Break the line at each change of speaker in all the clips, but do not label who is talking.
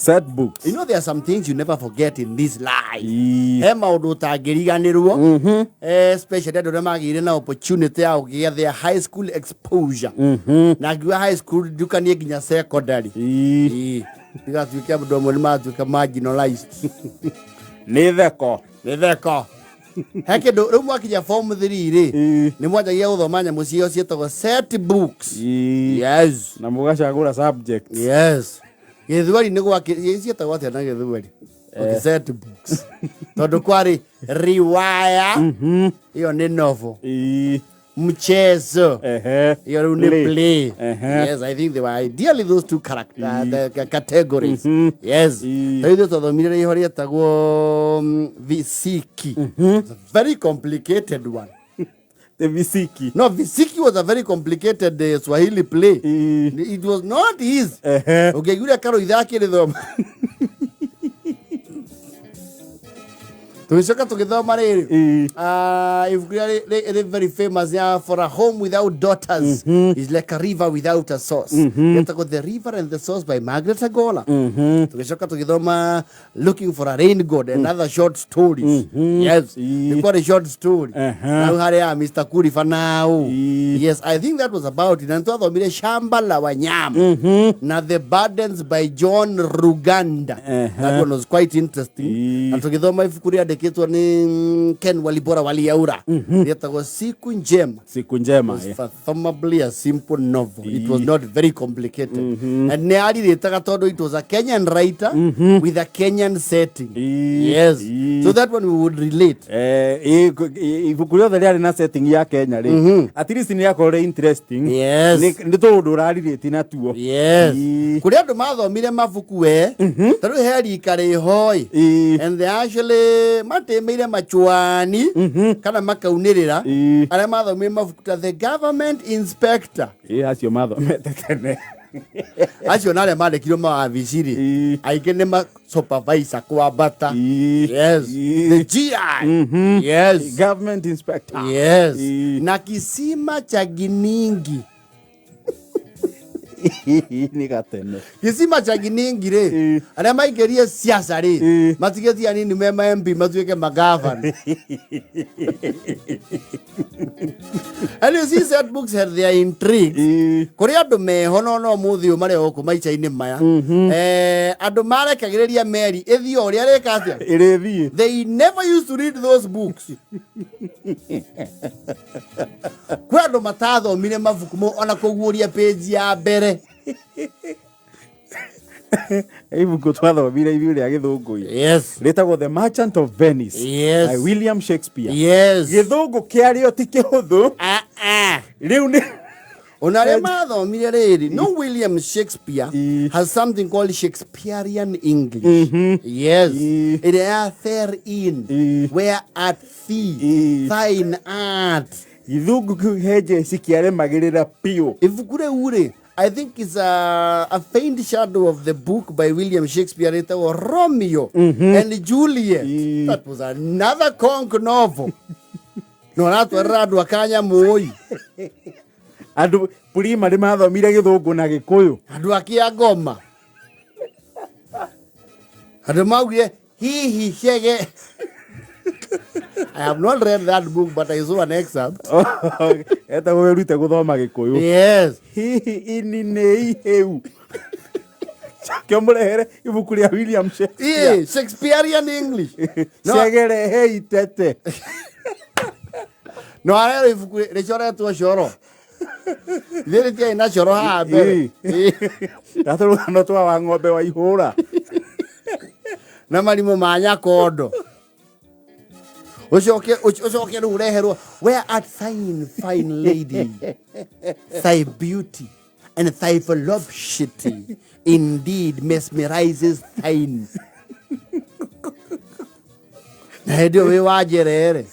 Set books.
You know there are some things you never forget in this life.
Ii.
He maũndũ ũtangĩriganĩrwo, especially andũ arĩa magĩire na opportunity ya kũgĩa their high school exposure, na ngiuga high school ndukanie nginya secondary.
Ii.
Ii. Ndigatuĩke andũ amwe nĩ matuĩka marginalized.
Nĩ theko.
Nĩ theko he kĩndũ rĩu mwakinya form 3 rĩ, nĩ mwanjagia gũthoma nyamũ cio ciĩtagwo set books. Yes.
Na mũgacagũra subject.
Yes, gĩthweri nĩ gwakĩ ciĩtagwo atĩa na gĩthweri? Okay, set books, tondũ kwarĩ riwaya, ĩyo nĩ novel. Mchezo, ĩyo rĩu nĩ
Play.
play. Yes, I think they were ideally those two character, the categories. Yes. Rĩu ithuĩ twathomire rĩho rĩetagwo visiki. It's a very complicated one.
The visiki.
No, visiki was a very complicated Swahili play. It was not easy. Ũngĩaiguire Karũitha akĩrĩthoma. Tũgĩcoka tũgĩthoma rĩrĩ, ibuku rĩrĩa rĩ very famous ya "For a home without daughters is like a river without a source", rĩetagwo The River and the Source by Margaret Agola. Tũgĩcoka tũgĩthoma Looking for a Rain God and other short stories. Yes. Nĩ kwarĩ short story nau harĩ ya Mr. Kurifa nau. Yes, I think that was about it. Na nĩtwathomire Shamba la Wanyama na The Burdens by John Ruganda. That one was quite interesting. Na tũgĩthoma ibuku rĩandĩkĩtwo nĩ Ken Walibora Waliaura rĩetagwo Siku Njema.
Siku Njema.
Was fathomably a simple novel. It was not very complicated. And nĩ arirĩtaga tondũ it was a Kenyan writer with a Kenyan setting. Yes. So that one we would relate.
Ibuku rĩothe rĩarĩ na setting ya Kenya rĩ, at least nĩ rĩakorwo rĩ interesting. Nĩ tũũndũ ũrarirĩti natuo.
Yes. Kũrĩ andũ mathomire mabuku we. Tarĩu he rika rĩhoi. And they actually matĩmĩire machuani kana makaunĩrĩra, arĩa mathomire mabuku ta The Government Inspector.
Ĩ, acio mathomete tene.
Acio na arĩa mandĩkirwo mawabici rĩ, aingĩ nĩ ma supervisor kwambata. Yes. The GI. Yes.
Government Inspector.
Yes. Na Kisima cha Giningi.
Nĩ gatene.
Kisima cha Giningi rĩ, arĩa maingĩrie siasa rĩ, matigĩtie anini me ma MP matuĩke magavana. And you see, set books had their intrigues. Kũrĩ andũ meho no mũthĩ ũyũ marĩ gũkũ maica-inĩ maya, andũ marekagĩrĩria meri ĩthiĩ o ũrĩa rĩka atĩa.
Ĩrĩthiĩ.
They never used to read those books. Kwĩ andũ matathomire mabuku mau ona kũguũria page ya mbere.
Ibuku twathomire ithuĩ rĩa gĩthũngũ rĩtagwo The Merchant of Venice by William Shakespeare. Gĩthũngũ kĩarĩo ti kĩhũthũ.
Ah, ah.
Rĩu nĩ
Ona arĩa mathomire rĩrĩ, no William Shakespeare has something called Shakespearean English. Yes. Ĩrĩa ya therein, where art thee, thine art.
Gĩthũngũ kĩu he jeci kĩaremagĩrĩra biũ.
Ibuku rĩu rĩ, I think is a faint shadow of the book by William Shakespeare rĩtagwo Romeo and Juliet. That was another conk novel. No aratwarĩra andũ akanyamũi.
Andũ primary mathomire gĩthũngũ na gĩkũyũ.
Andũ akia ngoma, andũ maugire hihi cege. I have not read that book, but I saw an excerpt.
Etagwo Wĩrute Gũthoma Gĩkũyũ.
Yes.
Hihi ini nĩ ihĩu coke mũrehere ibuku rĩa William Shakespeare.
Yeah, Shakespearean English. No.
Cegerehe itete.
No arero ibuku rĩcoretwo coro. Ithuĩ rĩtiarĩ na coro haha mbere.
Gatũrũgano twa wa ng'ombe wa ihũra.
Na marimũ ma nyakondo. Ũcoke ũcoke rĩu ũreherwo "Where art thine, fine lady? Thy beauty and thy voluptuosity indeed mesmerizes thine." Na hĩndĩ ĩyo wĩ wa njerere.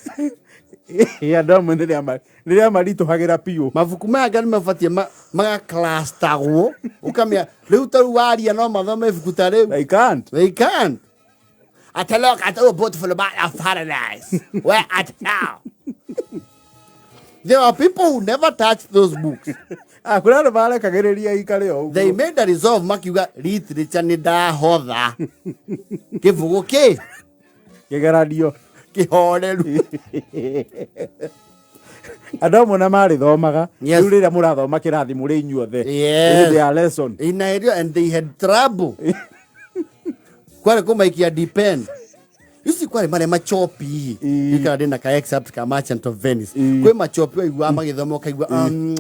Andũ amwe nĩrĩa maritũhagĩra biũ.
Mabuku maya nga nĩ mabatiĩ magaklastagwo ũkamĩa rĩu ta rĩu waria no mathome ibuku ta rĩu.
They can't.
They can't. At look at the beautiful man of paradise. Where art thou? There are people who never touch those books.
Ah, kũrĩ andũ marekagĩrĩria ikare o
They
ũguo.
made a resolve makiuga literature nĩ ndahotha kĩbũgũ kĩ
Kĩgeranio.
Kĩhoreru.
Andũ amwe na marĩthomaga.
Yes.
Rĩu rĩrĩa mũrathoma kĩrathi mũrĩ inyuothe.
Yes.
Hĩndĩ ya lesson.
Ina area and they had trouble kwarĩ kũmaikia depend ici kwarĩ marĩa machopi. Ikara ndĩna ka excerpt ka Merchant of Venice. Kwĩ machopi waiguaga magĩthoma ũkaigua,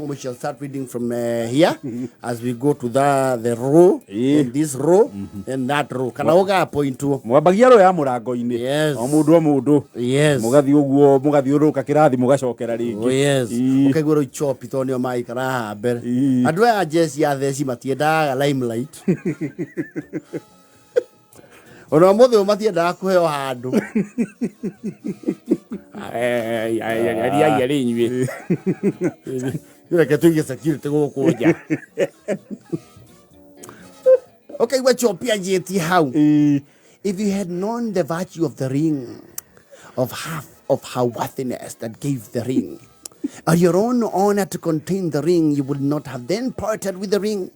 we shall start reading from here as we go to the row and this row and that row kana ũgapointwo.
Mwambagia rũ ya mũrango-inĩ.
Yes.
O mũndũ o mũndũ.
Yes.
Mũgathiĩ ũguo mũgathiũrũrũka kĩrathi mũgacokera rĩngĩ.
Oh, yes. Ũkaigua rĩu chopi tondũ nĩo maikara haha mbere. Andũ aya jeci ya theci matiendaga limelight ona ũmũthĩ ũyũ, matiendaga kũheo handũ ariagia rĩ inyuĩ reke tũige security gũkũ nja. Ũkaigua chopi anjĩtie hau. If you had known the virtue of the ring, of half of her worthiness that gave the ring, or your own honor to contain the ring, you would not have then parted with the ring.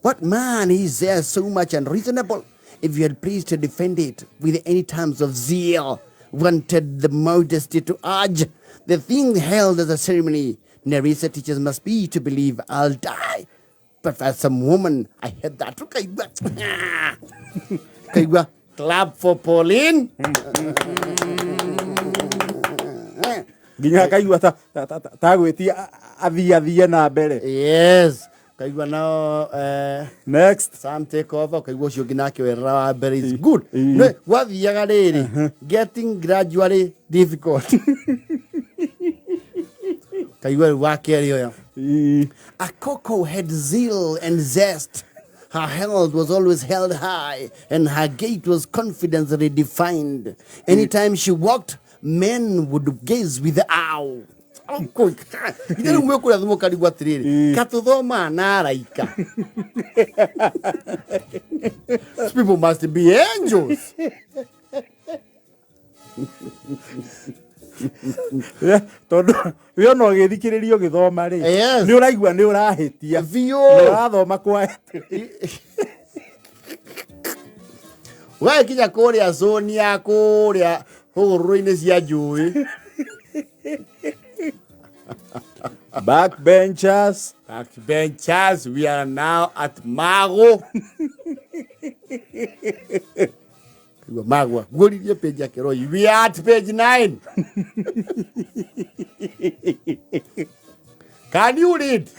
What man is there so much unreasonable? If you had pleased to defend it with any terms of zeal, wanted the modesty to urge the thing held as a ceremony, Nerissa teaches must be to believe I'll die. But as some woman, I had that. Ukaigua. Ukaigua. Clap for Pauline.
Nginya akaigua ta gwĩtia athiĩ athiĩ na mbere.
Yes. Ukaigua nao
Next.
Sam take over, ukaigua ũcio ũngĩ nake werera wa mbere is good. No, gwathiaga rĩrĩ getting gradually difficult. Ukaigua rĩu wa kerĩ ũyũ. A Coco had zeal and zest. Her health was always held high, and her gait was confidently defined. Anytime she walked, men would gaze with awe. Ithe rĩu mwĩ kũrĩa thimũ karigwo atĩrĩrĩ katũthomaga na araika. These people must be angels.
Tondũ we ona ũgĩthikĩrĩria ũgĩthoma rĩ, nĩ ũraigua nĩ ũrahĩtia.
Biũ.
Nĩ ũrathoma kwa
Ũgagĩkinya kũrĩa zone ya kũrĩa hũgũrũrũ-inĩ cia njũĩ.
Backbenchers.
Backbenchers, we are now at Mago. Igua Mago, guoririe page ya Keroi. We are at page 9. Can you read?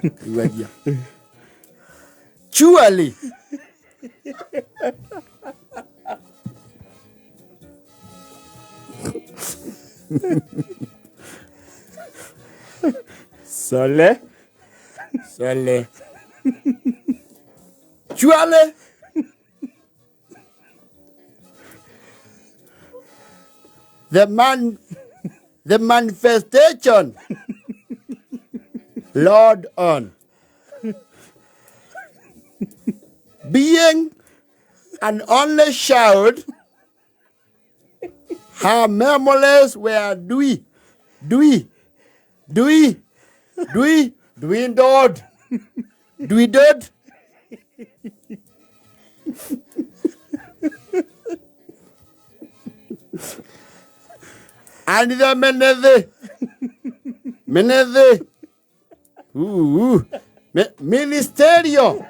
Igua gia. Surely.
Sole.
Sole. Surely. The man, the manifestation, Lord on, being an only child, her memories were dui, dui, dui, dui, dwindled, dwindled. And the menethe, menethe, ooh, ministerio,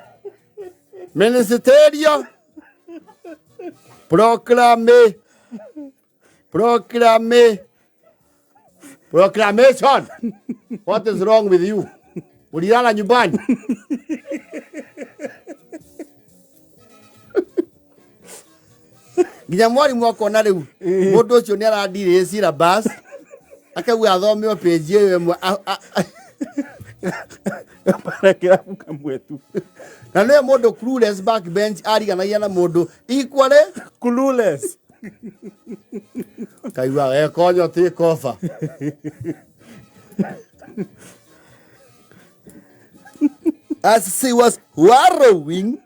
ministerio, proclame, proclame, proclamation. What is wrong with you? Ulilala nyumbani? Nginya mwarimũ akona rĩu mũndũ ũcio nĩ arandirĩ syllabus akauga athome o page ĩyo ĩmwe
Bara kĩrabu kamwe tu.
Na nĩwe mũndũ clueless backbench ariganagia na mũndũ equally
clueless.
Kaigua ekonyo take over. As she was wallowing,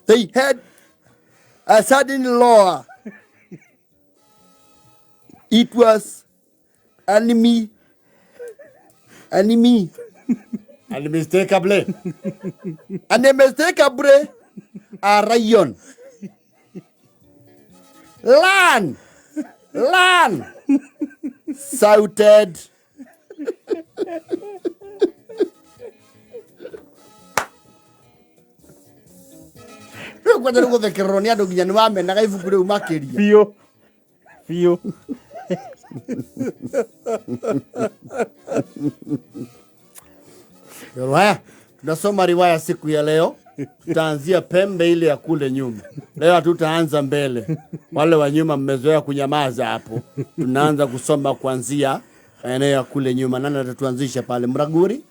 they had a sudden roar. It was enemy. Enemy. Unmistakably. Unmistakably. A lion. Lan. Lan. Shouted. Rĩu kwenda nĩ gũthekererwo nĩ andũ nginya nĩ wamenaga ibuku rĩu makĩria.
Biũ biũ.
Haya, tunasoma riwaya siku ya leo. Tutaanzia pembe ile ya kule nyuma. Leo hatutaanza mbele. Wale wa nyuma mmezoea kunyamaza hapo. Tunaanza kusoma kuanzia eneo ya kule nyuma. Nani atatuanzisha pale? Mraguri?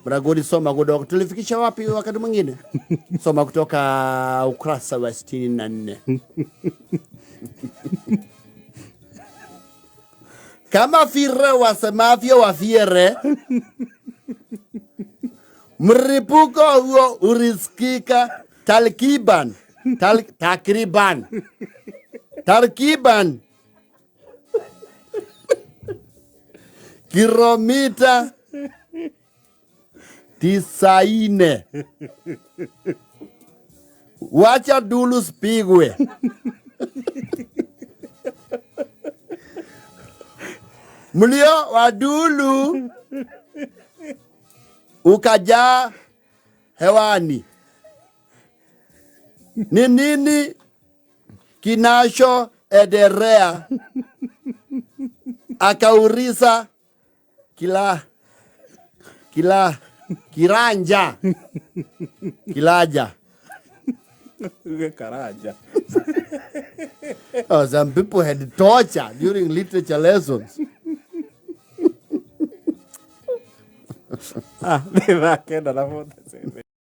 Mraguri, soma kutoka. Tulifikisha wapi wakati mwingine? Soma kutoka ukurasa wa 64. Kama vile wasemavyo Wafiere, mripuko huo ulisikika talkiban takriban tarkiban kilomita 90. Wacha dulu spigwe. Mlio wa dulu ukajaa hewani. Ni nini kinachoendelea? Akauliza kila kila kiranja kilaja.
Karaja.
Oh, some people had torture during literature lessons.
Ah, nĩ thaa 9:47.